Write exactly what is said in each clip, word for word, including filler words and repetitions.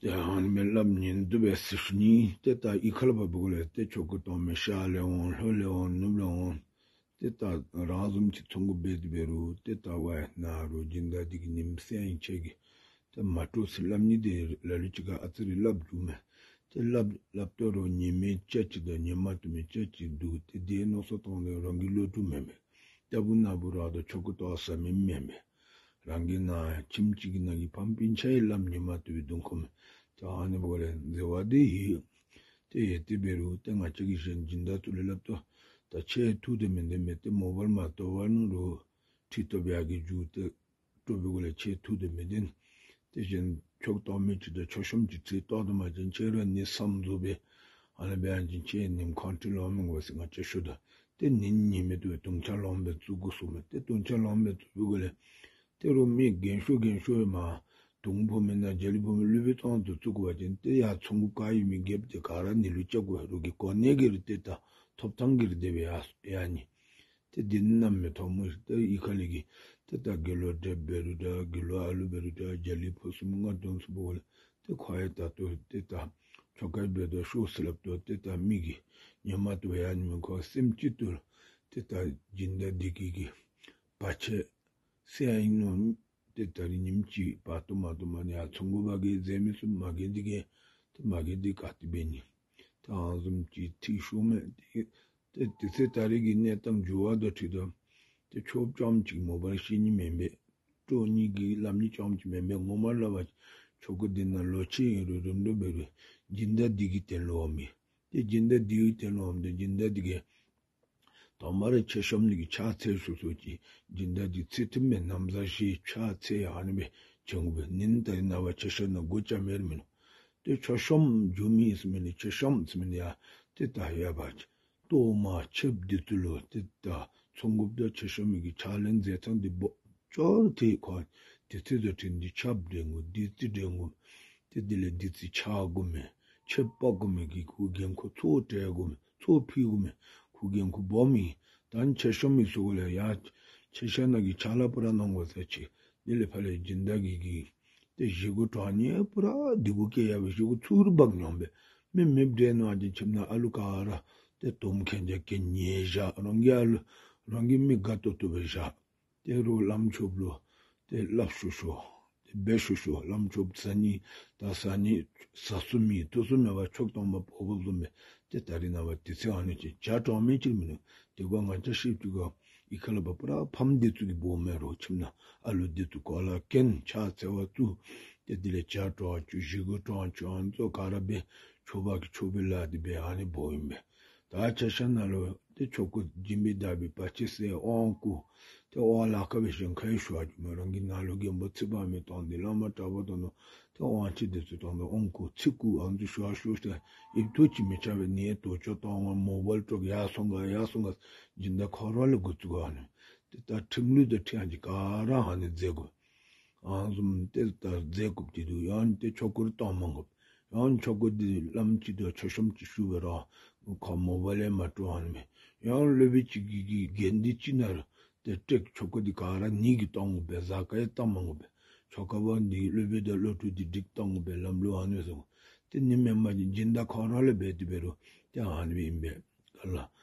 ཏེ་ཨ་ནི་མི་སླབ་ཉན་དོ་བས་ཟེར་ཞུ་ནི། ཏེ་ད་གཡུས་ཁ་ལས་ཕར་འབད་དགོ་ལས་ཏེ་ཆོ་ག་གཏང་མི་ཤར་ལས་འོང་ལྷོ་ལས་འོང་ནུབ་ལས་འོང་། ཏེ་ད་རང་བཟུམ་ཅིག་ཚོང་འགུག་འབད་དེ་འབད་རུང་ཏེ་ད་ཝའི་ནཱ་རོ་སྦྱིན་བདག་འདི་གིས་ཉིནམ་གསན་ཡི་ཁྱེད་ཀྱིས་ཏེ་མ་སྤྲོ་ཟེར་སླབ་ནི་འདི་ལ་ལུ་ཅིག་ཁར་ཨ་ཙི་རེ་སླབ་འགྱོཝ་མས། ཏེ་སླབ་སླབ་ད་རུང་ཉན་མི་ཅིག་དང་ཉན་མ་བཏུབ་མི་ཅིག་འདུག། ཏེ་དེ་མནོ་བསམ་བཏང་སྟེ་རང་གི་བློ་གྲོས་མེན་པས། ལྟ་བུ་ན་བུ་ར་དང་ཆོ་ག་གཏང་ས་མི་མེན་པས། རང་གི་ནཱ་ཁྱིམ་གཅིག་གི་ནང་གི་ཕམ་སྤུན་ཆ་ཡང་སླབ་ཉན་མ་བཏུབ་པའི་གདོང་ཁོམ་མས། ཏེ་ཨ་ནི་འབདཝ་ལས་འཛོལ་བ་འདི་ཡོད། ཏེ་ཡོད་དེ་འབད་རུང་ཏེ་ང་བཅས་ཀྱིས་གཞན་སྦྱིན་བདག་ཚུ་ལུ་སླབ་ད་ད་ཁྱེད་ཐུགས་དང་མི་ལྡན་མས། ཏེ་མོ་བཱའིལ་མ་བཏུབ་པ་ནུག་རུང་ཁྲི་སྟོབས་ཡར་གྱི་རྒྱུ་ཏེ་སྤྲོ་བའི་སྒོ་ལས་ཁྱེད་ཐུགས་དང་མི་ལྡན། དེ་བཞིན་ཆོ་ག་གཏང་མི་ཅིག་དང་ཆོ་གཤོམ་ཅིག་ཚེ་ཏོག་ཏོ་མ་ཅིན་ཁྱེད་ར་ནི་བསམ་རྫོགས་པས། ཨ་ནི་འབད་ཡང་ཅིན་ཁྱེད་ཉིནམ་ཁོང་ཁྲི་ལོངམ་མི་དགོ་ཟེར་ང་བཅས་ཞུ་ད། ཏེ་ཉན་ཉན་མི་བཏུབ་པས། དུང་ཆ་ལོངམ་སྦེ་བཙུགས་དགོ་གསུངམ་མས། ཏེ་དུང་ཆ་ལོངམ་སྦེ་བཙུགས་པའི་སྒོ་ལས་ཏེ་རོགས་མི་རྒན་ཤོས་རྒན་ཤོས་མ་དུང་ཕོག་མི་ན་རྒྱ་གླིང་ཕོག་མི་སློབ་དཔོན་ཙམ་དུ་བཙུགས་དགོ་པ་ཅིན་ཏེ་ཡར་ཚོང་འགུག་ག་ཡོད་མི་རྒསཔ་དེ་ག་ར་ནི་ལུ་བཅར་དགོ། རོགས་ཀྱི་གོ་གནས་ཀྱི་རིགས་ཏེ་ད་ཐོབ་ཐང་གི་རིགས་དེ་སྦེ་ཡར་ཡར་ནི། ཏེ་འདི་ནི་གནམ་མེད་ཐོག་མེད་ཏེ་གཡུས་ཁ་ལས་ཀྱི་ཏེ་ད་དགེ་སློང་བགྲེསཔ་འབད་རུང་འདྲ་དགེ་སློང་ཨ་ལུ་འབད་རུང་འདྲ་རྒྱ་གླིང་ཕོག་གསུམ་ལྔ་བདུན་ཚུ་འབདཝ་ལས་ཏེ་ཁོ་ཡང་ད་ལྟོ་ཏེ་ད་ཆོ་ག་འབད་དོ་ཤོག་ཟེར་སླབ་ད་ཏེ་ད་མི་གིས་ཉན་མ་བཏུབ་པས། ཡང་ཉན་མི་ཁོ་སེམས་ཅིག་ཏུ་ཏེ་ད་སྦྱིན་བདག་འདི་གིས་གིས་བར་ཆད་སེལ་ཡི་ནོ། ཏེ་ད་རིས་ཉིནམ་གཅིག་བར་དོ་མ་དོ་མ་ནི་ཡར་ཚོང་འགུག་འབག་གེ་ཟེར་མི་ཚུ་མ་རྒན་འདི་གིས་ཏེ་མ་རྒན་འདི་ག་ཏེ་འབད་ནི། ཏེ་ཨ་ནི་བཟུམ་ཅིག་ཐིག་ཤོར་མས། ཏེ་ཏེ་དེ་ཚེ་ད་རིས་ཀྱི་གནས་སྟངས་འགྱུར་བ་དང་འཁྲིལ་ད་ཏེ་ཆོསཔ་རྐྱངམ་ཅིག་མོ་བཱའིལ་ཤེས་ནི་མེན་པས། སྤྲོ་ནི་གི་སླབ་ནི་རྐྱངམ་ཅིག་མེན་པས། ངོ་མ་སླབ་པ་ཅིན་ཆོ་ག་འདི་ནང་ལོ་ཆེ་ཨིན་རུང་རིམ་གྲོ་འབད་རུང་སྦྱིན་བདག་འདི་གིས་སྟོན་ལོང་མས། ཏེ་སྦྱིན་བདག་འདི་གིས་སྟོན་ལོང་སྟེ་སྦྱིན་བདག་འདི་གིས་དང་པ་ར་ཆོས་གཤོམ་འདི་གི་ཕྱག་འཚལ་ཞུ་ཞུཝ་ཅིག་སྦྱིན་བདག་འདི་ཚུལ་མཐུན་སྦེ་ན་བཟའ་བཞེས་ཕྱག་འཚལ་ཨ་ནི་སྦེ་བྱོན་དགོ་པས། ནིང་ད་རིས་ནངས་པ་ཆོས་གཤོམ་ནང་སྒོ་བརྒྱབ་མི་ར་མིན་ནུག། ཏེ་ཆོས་གཤོམ་འགྱོ་མི་ཟེར་མི་ནི་ཆོས་གཤོམ་ཟེར་མི་ནི་ཡང་ཏེ་ད་ཡོད་པ་ཅིན་གཏོར་མ་ཆེདཔ་འདི་ཚུ་ལུ་ཏེ་ད་ཚོང་འགུགཔ་དང་ཆོས་གཤོམ་མི་གི་ཕྱག་ལེན་མཛད་ཐངས་འདི་འབད་ཅོག་ར་འཐད། ཁོ་དུས་ཚོད་དང་འཁྲིལ་འདི་ཆརཔ་འདྲེན་དགོ། བདུད་རྩི་འདྲེན་དགོ། ཏེ་དེ་ལས་བདུད་རྩི་ཆག་དགོ་མས། ཆད་པ་དགོ་མི་གི་ཁོ་འགན་ཁུར་ཚུ་སྤྲོད་དགོ་མས། ཚུ་ཕུལ་དགོ་མས། ཁོ་འགན་ཁུར་སྦོམ་ཨིན། ད་ནི་ཆོས་གཤོམ་མི་ཚུ་གུ་ལས་ཡང་ཆོས་གཤོམ་ནང་གི་ཕྱག་ལཱ་པུ་ར་གནང་དགོ་ས་ཅིག། དེ་ལས་ཕར་ལས་སྦྱིན་བདག་གི་གི་ཏེ་བཞེས་སྒོ་གྲོང་ནི་པུ་ར་སྡུག་པོ་སྐྱེ་ཡ་སྦེ་བཞེས་སྒོ་ཚུར་འབག་ནི་འོང་པས། མི་མེདཔ་འདྲས་ནུག། ཨ་ནི་ཁྱིམ་ནང་ཨ་ལུ་ག་ར་ཏེ་དོམ་ཁེན་ཅ་ཁེན་ཉལ་བཞག། རང་གི་ཨ་ལུ་རང་གི་མི་དགའ་ཏོག་ཏོ་སྦེ་བཞག། ཏེ་རོགས་བླམ་ཆོསཔ་ལུ་ཏེ་སླབ་ཤོར་ཤོར་ཏེ་འབད་ཤོར་ཤོར། བླམ་ཆོསཔ་ཟ་ནི་ད་ཟ་ནི་ཟ་ས་མེད་འཐུང་ས་མེད་པར་ཆོ་ག་གཏང་པར་འབོ་འབོཝ་བཟུམ་སྦེ་ཏེ་ད་རིས་ནངས་པ་དུས་ཚོད་ཨ་ནི་ཅིག་བྱ་གྲོགས་མེད་ཅིག་མིན་ནུག། དེ་སྒང་ང་བཅས་ཤེསཔ་ཅིག་ག་གཡུས་ཁ་ལས་ཕར་པུ་ར་ཕམ་འདི་ཚུ་གིས་འབོཝ་མས། རོགས་ཁྱིམ་ནང་ཨ་ལུ་འདི་ཚུ་གོ་ལ་གྱོན་ཕྱག་འཚལ་བར་བཙུགས། ཏེ་དེ་ལས་བྱ་གྲོགས་བཙུགས་བཞེས་སྒོ་གྲོང་བཙུགས་ཨ་ནི་ཚུ་ག་ར་འབད་ཆོསཔ་གིས་ཆོས་པའི་ལཱ་འདི་འབད་ཨ་ནི་འབོཝ་ཨིན་པས། ད་ཆོས་གཤོམ་ནང་ལུ་ཏེ་ཆོ་ག་སྦྱིན་པའི་བདག་པོའི་བར་ཆད་སེལ་དབང་བསྐུར། ཏེ་དབང་ལཱ་ཁག་འབད་ཞིནམ་ཁ་ཡོད་ཞུ་བ་ཅིན་རང་གི་ནང་ལུ་རྒན་པོ་ཚེ་དཔག་མེད་བཏང་སྟེ་བླ་མ་གྲྭ་པ་བཏང་ནུག། ཏེ་དབང་ཆེ་འདི་ཚུ་བཏང་སྟེ་དབང་བསྐུར་ཚིག་བསྐུར་ཨ་ནི་ཚུ་ཞུ་བ་ཞུ་ཞུ་ཡིད་དུ་ཅིག་མི་ཆ་བའི་ནི་དོ་ཅོག་གཏང་བ་མོ་བཱའིལ་སྤྲོད་ཡར་སོང་ག་ཡར་སོང་ག་སྦྱིན་བདག་ཁོ་ར་ལས་འགོ་བཙུགས་ཨ་ནི། ཏེ་ད་ཁྲིམས་ལུགས་དང་འཁྲིལ་ཡང་ཅིག་ག་ར་ཨ་ནི་མཛད་དགོ། ཨ་ནི་བཟུམ་ཏེ་ད་མཛད་དགོཔ་ཅིག་འདུག། ཡང་ཏེ་ཆོ་ག་ར་གཏང་མ་དགོཔ། ཡང་ཆོ་ག་འདི་བླམ་ཅིག་དང་ཆོས་གཤོམ་ཅིག་ཞུ་བའི་རང་ཁོ་མོ་བཱའིལ་ལས་མ་སྤྲོ་ཨ་ནི་མས། ཡང་སློབ་དཔོན་ཅིག་གིས་གི་འགན་འདི་ཅིག་ནང་ར་ཏེ་སྤྲོད། ཆོ་ག་འདི་ག་ར་ནི་གིས་གཏང་དགོ་པས། གཟའ་སྐར་ཡང་གཏང་མ་དགོ་པས། ཆོ་ག་པ་འདི་སློབ་དཔོན་དང་སློབ་ཕྲུག་འདི་འགྲིགས་གཏང་དགོ་པས། ལམ་ལུགས་ཨ་ནི་སྦེ་ཟེར་དགོ། ཏེ་ནི་མེན་པ་ཅིན་སྦྱིན་བདག་ཁོ་ར་ལས་འབད་དེ་འབད་རུང་ཏེ་ཨ་ནི་སྦེ་ཨིན་པས། ག་ལ་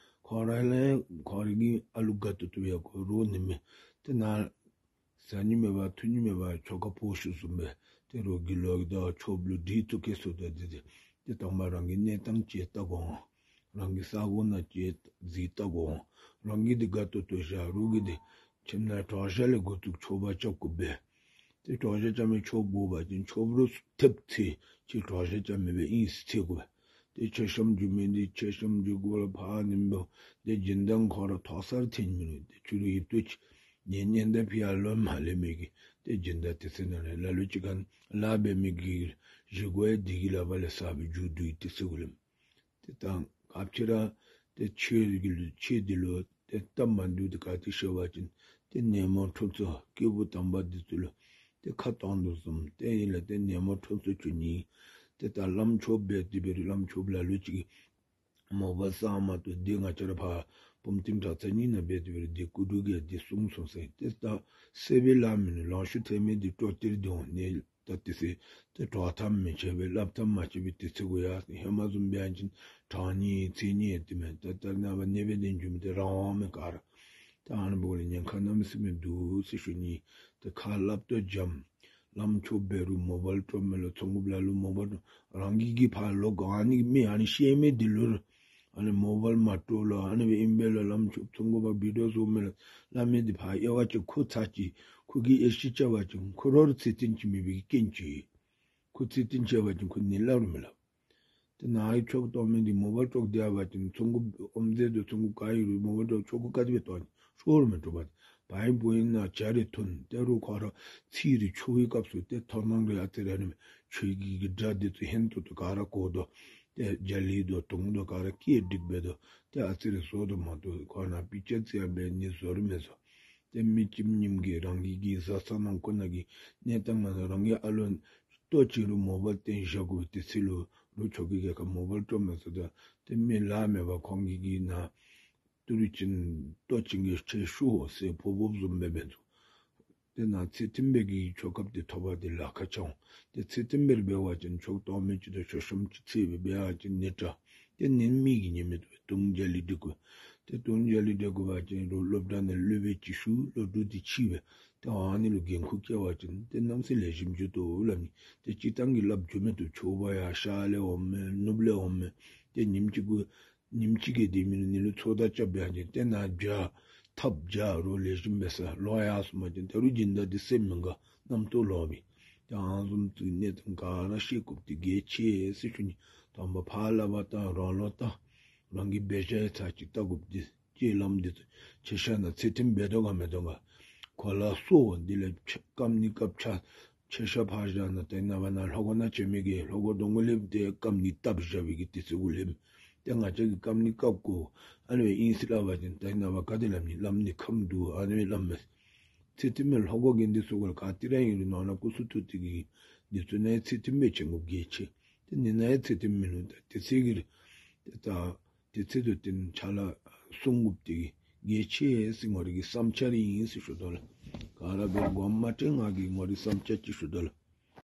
ཁོ་ར་ལས་ཁོ་ར་གི་ཨ་ལུ་དགའ་ཏོག་ཏོ་ཡང་ཁོ་རོགས་ནི་མེད། ཏེ་ནཱ་ཟ་ནི་མེད་པར་འཐུང་ནི་མེད་པར་ཆོ་ག་ཕོག་ཤོར་སོང་པས། ཏེ་རོགས་དགེ་སློང་གི་དང་ཆོསཔ་ལུ་འདྲིས་ཏོ་སྐྱེ་སོང་། ད་འདི་ཏེ་ཏེ་དང་པ་རང་གི་གནས་སྟངས་ཅིག་བལྟ་དགོ་འོང་། རང་གི་ས་གོ་ནང་ཅིག་གཟིགས་བལྟ་དགོ་འོང་། རང་གིས་འདི་དགའ་ཏོག་ཏོ་བཞག། རོགས་ཀྱིས་འདི་ཁྱིམ་ནང་གྲོང་གཤགས་ལས་འགོ་བཙུགས་ཆོསཔ་རྐྱབ་དགོ་པས། ཏེ་གྲོང་གཤགས་རྐྱབ་མི་ཆོསཔ་འབོ་བ་ཅིན་ཆོསཔ་རོགས་ཐེབས་ཚེ་ཅིག་གྲོང་གཤགས་རྐྱབ་མི་སྦེ་ཨིན་ཟེར་འཚོལ་དགོ་པས། ཏེ་ཆོས་གཤོམ་འགྱོ་མི་འདི་ཆོས་གཤོམ་འགྱོ་དགོ་ལ་ཕར་ནི་འབདཝ། ཏེ་སྦྱིན་བདག་ཁོ་ར་ཐོག་སར་འཐོན་མི་ནུག། ཏེ་ཁྱོད་ར་ཡིད་དུ་ཅིག་ཉན་ཉན་ད་ཕི་ཡར་ལོག་མ་ལེན་མི་གི་ཏེ་སྦྱིན་བདག་དེ་ཚེ་ནང་ལས་ལ་ལུ་ཅིག་ཁར་ལཱ་འབད་མི་གི་བཞེས་སྒོ་ཡང་འདི་གི་ལག་པ་ལས་ཟ་བའི་རྒྱུ་འདུག་ཡི་དེ་ཚེ་གུ་ལས། ཏེ་ད་སྐབས་ཅིག་ར་ཏེ་ཆོས་ཀྱི་ལུ་ཆོས་འདི་ལུ་ཏེ་སྟབས་མ་བདེཝ་འདི་ག་ཏེ་ཤར་བ་ཅིན་ཏེ་ནད་མུག་འཁྲུག་རྩོད་སྐྱེས་བུ་དམ་པ་འདི་ཚུ་ལུ་ཏེ་ཁ་གཏང་དོ་བཟུམ་ཏེ་ཨིན་ལགས། ཏེ་ནད་མུག་འཁྲུག་རྩོད་བྱུང་ནི། ཏེ་ད་བླམ་ཆོསཔ་འབད་དེ་འབད་རུང་བླམ་ཆོསཔ་ལ་ལུ་ཅིག་མོ་བཱའིལ་ཟ་མ་བཏུབ། འདི་ང་བཅས་ར་ཕར་བུམ་ཐིམ་གྲྭ་ཚང་གཉིས་ནང་འབད་དེ་འབད་རུང་འདི་སྐུ་དྲུང་གིས་འདི་གསུངས་སོང་ཟེར། ཏེ་ད་བསད་པའི་ལཱ་མིན་ནུག། ལང་ཤོར་ཐལ་མི་འདི་སྤྲོ་སྟེ་ར་སྡོད་འོང་ནི། ད་དེ་ཚེ་ཏེ་དྲོ་ཐམ་མི་ཆད་པའི་སླབ་ཐམ་མ་ཆད་པའི་དུས་ཚོད་གུ་ཡར་སོང་། ཧེ་མ་བཟུམ་སྦེ་ཨ་ནི་ཅིག་གྲང་ནི་ཚིག་ནི་ཡང་དེ་མེད། ད་ད་ནངས་པ་ནད་པའི་དོན་རྒྱུ་མེད། ཏེ་རང་དབང་མས་ག་ར། ད་ཨ་ནི་འབདཝ་ལས་ཉེན་ཁ་གནམ་མེད་ས་མེད་འདུག་ཟེར་ཞུ་ནི། ཏེ་ཁ་སླབ་ཏོ་འཇམ། ལམ་འཁྱུག་འབད་རུང་མོ་བཱའིལ་སྤྲོ་མི་ལུ་ཚོང་འགུགཔ་ལ་ལུ་མོ་བཱའིལ་སྤྲོ། རང་གི་གི་ཕར་ལོག་ཨ་ནི་མི་ཨ་ནི་ཤེས་མི་འདི་ལུ་ར་ཨ་ནི་མོ་བཱའིལ་མ་སྤྲོ་ལོ། ཨ་ནི་སྦེ་ཨིན་པས་ལོ། ལམ་འཁྱུག་ཚོང་འགུགཔ་བི་ཌིའོ་བཟོ་མི་ལུ་སླབ་མི་འདི་ཕར་དབྱེ་བ་ཅིག་ཁུ་ཚ་ཅིག་ཁུ་གིས་ཨེ་ཤེས་ཆ་བ་ཅིན་ཁུ་རོགས་ར་ཚེ་བརྟན་ཅིག་མེད་པའི་གི་རྐྱེན་ཅིག། ཁུ་ཚེ་བརྟན་ཆ་བ་ཅིན་ཁུ་ནི་སླབ་རུང་མི་སླབ། ཏེ་ནཱ་ཡི་ཆོག་གཏོགས་མི་འདི་མོ་བཱའིལ་སྤྲོ་སྟེ་ཡར་བ་ཅིན་ཚོང་འགུགཔ་ཨོམ་ཟེར་དོ་ཚོང་འགུགཔ་ག་ཨིན་རུང་མོ་བཱའིལ་སྤྲོ་ཆོ་གུ་ག་དེ་སྦེ་གཏོགས་ནི་ཤོར་མི་འགྲོ་བ། བ་ཡི་བུ་ཡི་ནང་ཇ་རེ་འཐུང་། ཏེ་རུང་ཁོ་ར་ཚིག་རེ་ཆོ་བའི་སྐབས་སུ་ཏེ་ཐོག་ནང་རེ་ཨ་ཙི་རེ་ཨ་ནི་ཆོས་ཀྱི་གི་སྒྲ་འདི་ཚུ་ཧན་ཏོང་ཏོ་ག་ར་གོ་དོ། ཏེ་རྒྱ་ལི་དོ་དུང་དོ་ག་ར་སྐད་འགྲིག་འབད་དོ། ཏེ་ཨ་ཙི་རེ་བཟོ་དོ་མ་གཏོགས་ཁོ་ན་པི་ཅ་ཙི་ཡང་འབད་ནི་བཟོ་རུང་མི་བཟོ། ཏེ་མི་ཁྱིམ་ཉིམ་གི་རང་གི་གི་བཟའ་ཚང་ནང་ཁོ་ན་གི་གནས་སྟངས་ང་ན་རང་གི་ཨ་ལོ་ལྟོ་ཅིག་རུང་མོ་བཱའིལ་སྟོན་བཞག་དགོ་པའི་དུས་ཚོད་ལུ་རུང་ཆོ་གི་ག་ཁ་མོ་བཱའིལ་སྤྲོ་མི་ཚུགས། ད་ཏེ་མི་ལཱ་མེད་པར་ཁོང་གི་གི་ནང་ཏི་རུ་ཅིག་ལྟོ་ཅིག་གི་ཁྱེར་ཤོག་ཟེར་ཕོག་ཕོགཔ་བཟུམ་སྦེ་འབད་ཚུགས། ཏེ་ནཱ་ཚེ་བརྟན་པའི་གི་ཆོ་གཔ་འདི་ཐོབ་པ་འདི་ལཱ་ཁག་ཆེ་འོང་། ཏེ་ཚེ་བརྟན་པའི་འབད་བ་ཅིན་ཆོག་གཏོགས་མི་ཅིག་དང་ཆོག་ཤོམ་ཅིག་འཚོལ་སྦེ་འབད་བ་ཅིན་ནི་དྲག། ཏེ་ནི་མི་གིས་ཉན་མི་བཏུབ། དུང་རྒྱ་ལི་འདི་དགོ། ཏེ་དུང་རྒྱ་ལི་འདི་དགོ་པ་ཅིན་རུང་སློབ་གྲྭ་ནང་སློབ་དཔོན་ཅིག་ཞུ། སློབ་ཕྲུག་འདི་ཅིག་སྦེ་ཏེ་ཨ་ནི་ལུ་འགན་ཁུར་བཀལ་བ་ཅིན་ཏེ་གནམ་མེད་ས་མེད་ལེགས་ཤོམ་འགྱོ་དོ་སླབ་ནི། ཏེ་སྤྱིར་བཏང་གི་སླབ་འགྱོ་མི་འདི་ཚུ་ཕྱོགས་ཕར་ཡར་ཤར་ལས་འོང་མི་ནུབ་ལས་འོང་མི་ཏེ་ཉིནམ་གཅིག་གུ་ཉིནམ་གཅིག་གི་དེ་མིན་ནི་ལུ་ཚོད་ལྟ་རྐྱབ་སྦེ་ཨ་ནི་ཏེ་ནཱ་བྱ་ཐབས་བྱ་རོགས་ལེགས་ཤོམ་འབད་ས་ལོག་ཡར་སོང་པ་ཅིན་ད་རུང་སྦྱིན་བདག་འདི་སེམས་མི་དགའ། རྣམ་རྟོག་ལོག་པས། ཏེ་ཨ་ནི་བཟུམ་ཚུ་གནས་སྟངས་ག་ར་ཤེས་དགོཔ་འདི་གལ་ཆེ་ཟེར་ཞུ་ནི། དང་པ་ཕར་སླབ་པ་དང་རང་ལུ་ད་རང་གི་འབད་བཞག་ཡང་ཚར་གཅིག་བལྟ་དགོཔ་འདི་སྤྱོད་ལམ་འདི་ཚུ་ཁྱེད་ཤ་ནང་ཚེ་བརྟན་འབད་དོ་ག་མི་འབད་དོ་ག། གོ་ལ་སོ་འདི་ལས་ཆ་སྐམ་ནི་སྐབས་ཆ་ཁྱེད་ཤ་ཕར་བཞག་ནང་ཏེ་ནངས་པ་ནཱ་ལྷོ་སྒོ་ནང་བྱོན་མི་གིས་ལྷོ་སྒོ་གདོང་ཁར་སླེབས་ཏེ་སྐམ་ནི་བཏབ་བཞག་པའི་གི་དུས་ཚོད་གུ་སླེབས། ཏེ་ང་བཅས་ཀྱིས་སྐམ་ནི་བཀབ་དགོ། ཨ་ནི་སྦེ་ཨིན་ཟེར་སླབ་པ་ཅིན་ཏེ་ནངས་པ་ག་དེ་སླབ་ནི། ལམ་འདི་ཁམས་འདུག་ཨ་ནི་སྦེ་སླབ་མས། ཚེ་བརྟན་པའི་ལྷོ་སྒོ་གི་འདི་ཚུ་གུ་ལུ་ག་ཏེ་ར་ཨིན་རུང་ནང་ན་སྐུ་གསུང་ཐུགས་ཏེ་གི་འདི་ཚུ་ནང་ཡང་ཚེ་བརྟན་པའི་བྱེད་དགོཔ་གལ་ཆེ། ཏེ་ནི་ནང་ཡང་ཚེ་བརྟན་མིན་ནུག། ད་དེ་ཚེ་གི་ཏེ་ད་དེ་ཚེ་དུ་བརྟེན་ཕྱག་ལཱ་སྲུང་དགོཔ་འདི་གལ་ཆེ་ཟེར་ངོ་རིས་ཀྱི་བསམ་འཆར་ཨིན་ཟེར་ཞུ་དོ་ལགས། ག་ར་འབད་དགོངསམ་མ་ཁྲེལ། ང་གི་ངོ་རིས་བསམ་འཆར་ཅིག་ཞུ་དོ་ལགས།